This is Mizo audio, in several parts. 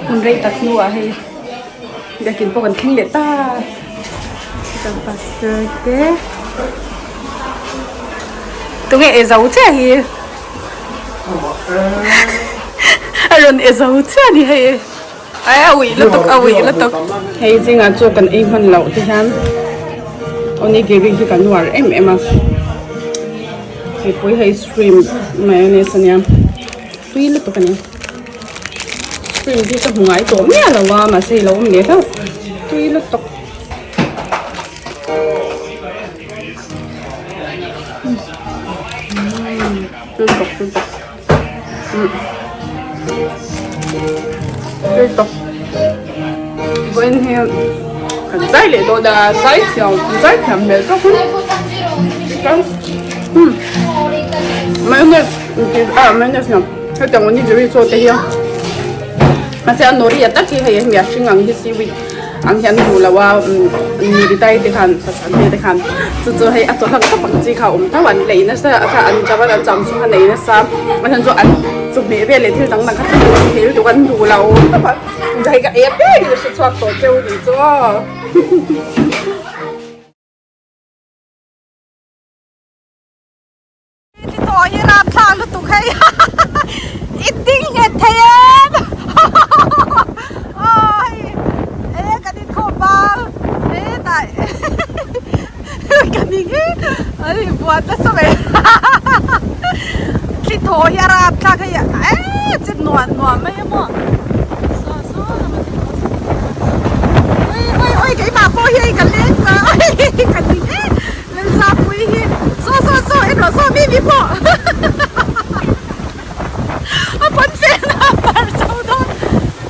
Hun rei tak hnuah hei biakin pawh kan thleng leh ta kan pastor te tunge e zo chiah hi a rawn e zo chiah a ni hei ai a uih lutuk a uih lutuk hei zingah chaw kan ei hman loh te hian onigiri hi kan uar em em a hei pawh hi hei shrimp mayonnaise a nia tui lutuk a ni. Cream hi ka hmu ngai tawh miah lo a mahse ilo awm leh hlauh tui lutuk tui tawk tui tawk tui tawk vawiin hi kan zai leh dawn a zai thiam zai thiam hmel tawk in mayonnaise ah mayonnaise nia. Hetiang onigiri chaw te hi mahse a nori a tak hi hei hemi a hring ang hi seaweed ang hian duh lo a nori dai te khan pasal te te khan chu chu hei a chaw hlang tawp ang chi kha a awm tho an lei nasa kha an chavan an cham chhung an ei nasa a chhan chu an chawhmeh vel leh thil dang dang kha thil lutuk an duh lo tawp a hei ka ei apiang in a hre chhuak tawh cheu ni chu aw. Ti tawh hi rapthlak lutuk hei i ding nghet thei em aw hei e kan inkhawm bal e tah ka ning hi an inbuan nasa mai thli thaw hi a rapthlak hei e chet nuam nuam mai a maw saw saw lama thli thaw oi oi oi keimah pawh hi hei ka leng ta ka ning e. Lalzapui hi saw saw saw en rawh saw mi mi pawh a pawn fen a par chho dawn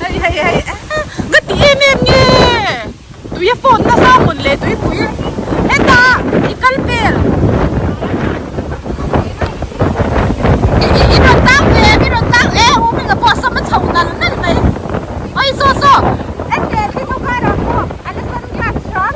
hei hei hei nga ti em em nge tui a phone nasa mawn le tuipui heta i kal pel i rawn tang ve em i rawn tang e u hminga pawh a sam a chho nal nal mai oi saw saw en leh thli tho karah pawh a la sunglass hram.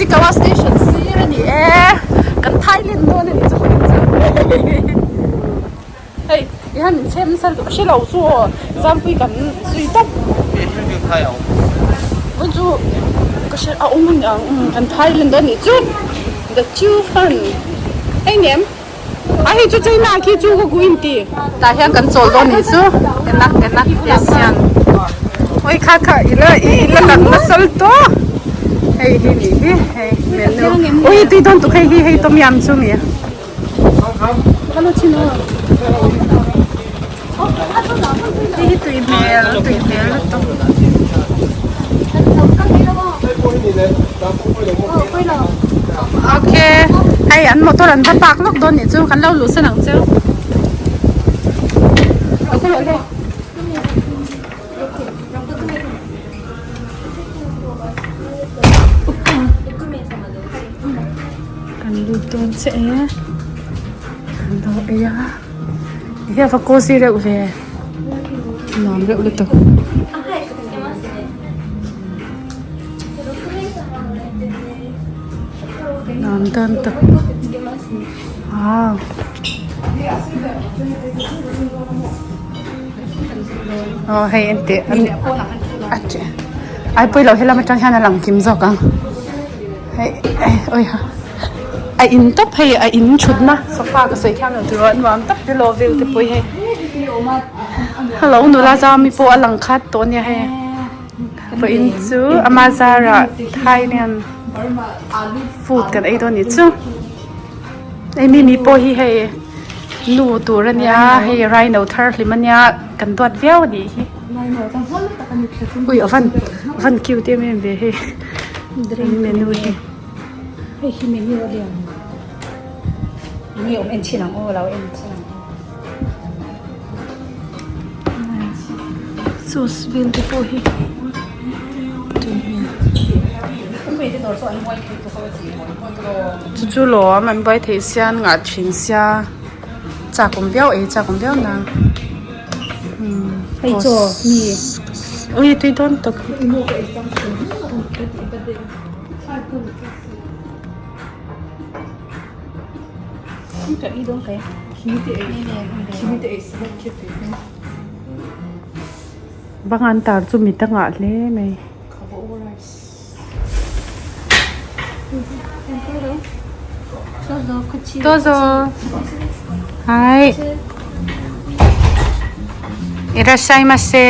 Chikawa station sir a ni e kan Thailand dawn a ni chu hei ti hian min chhem nasa lutuk hre lo chu aw zampui kan zui tawp vawiin chu ka hre a awm aniang umm kan Thailand a nih chu the two fun hei nem a hei chu China khi chu ka kuin ti tah hian kan chawl dawn nih chu enak enak asian oi kha kha ila ila lang nasa lutuk hei hi nih hi hei menu ui tui dawn tuk hei hi hei tom yam chu mi. Hei hi tui hmel tui hmel lutuk. Ok hei an motor an va park lawk dawn nih chu kan lo luh san ang cheu. Kan lut dawn che e kan lo ei a ti hian va cozy reuh ve nuam reuh lutuk. Nuam dawn tak wow. Aw hei enteh ai pawilo helam atang hian a lang kim zawk ang. Hei oi ha a in tawp hei a in thutna sofa ka sawi thiam lo tur a nuam tak te lo vel te pawh hi hei hello nula zami pawh a lang khat tawh ania hei vawiin chu ama zarah Thailand food kan ei dawn anih chu hei mimi pawh hi hei nu tur ania hei rhino thar hlim ania kan duat viau anih hi. Ui a van a van cute em em ve hei an menu hi. Hei hi menu a lian enge awm en chhin ang aw lo en chhin ang aw. Sauce vel te pawh hi tui hmel. Chu chu lawm an buai theih sia an ngah thin sia chak awm viau ei chak awm viau nang. Hei chaw mi. Ui tui dawn tak. Bang an tar chu mi dangah hle mai. Dozo. Hai. Irashaimase.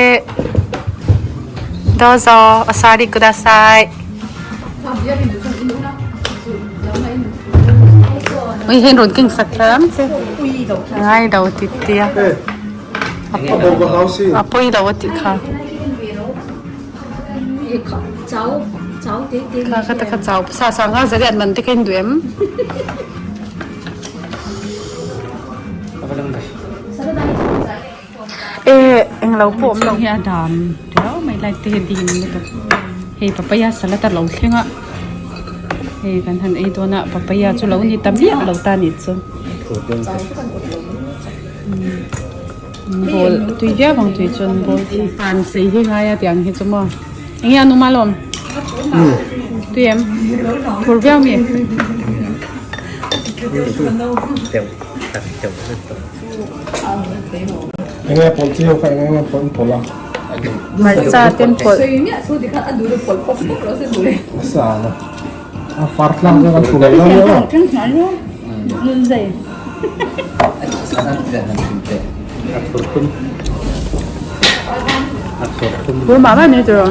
Dozo. Osari kudasai. Ui hen ron keng sak thlam che. Ngai do ti tia. A poi lo ti kha. Kha kha ta kha chau sa sa nga zariat man te khen du em. E eng lo pawh awm lo hi a dan riau mai light te hian ding lutuk hei papaya salad a lo thleng a hei kan han ei dawn a papaya chu lo ni ta miah lo ta nih chu bawl tui viau ang tui chuan bawl chi fan sei hi ngai a tiang hi chu maw eng nge an awm alawm tui em phur viau mi. Enge pawlh chi ho kha eng enge pawlh an pawlh a. Hmarcha te an pawlh. Sa la. A far tlang chuan an thulai lo nia aw. Phur mah mah ni tiraw.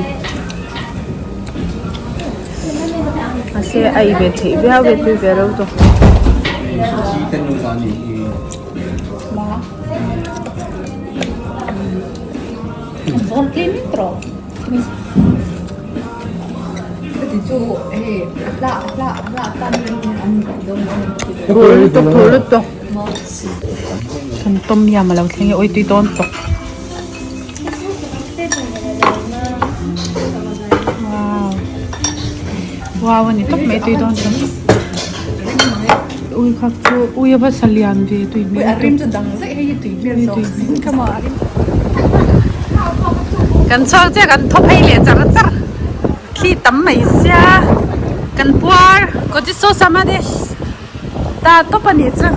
Mahse a ei ve theih viau ve tui ve reuh tawh. Phur lutuk phur lutuk. Kan tom yam a lo thleng e awi tui dawn tawp. Wow wow a ni tawp mai tui dawn tawp ui kha chu ui a va sa lian ve tui hmel kan chhuak chiah kan thaw phei leh char char thli tam mai sia kan puar kawt chu saw sama te ta tawp a nih chu.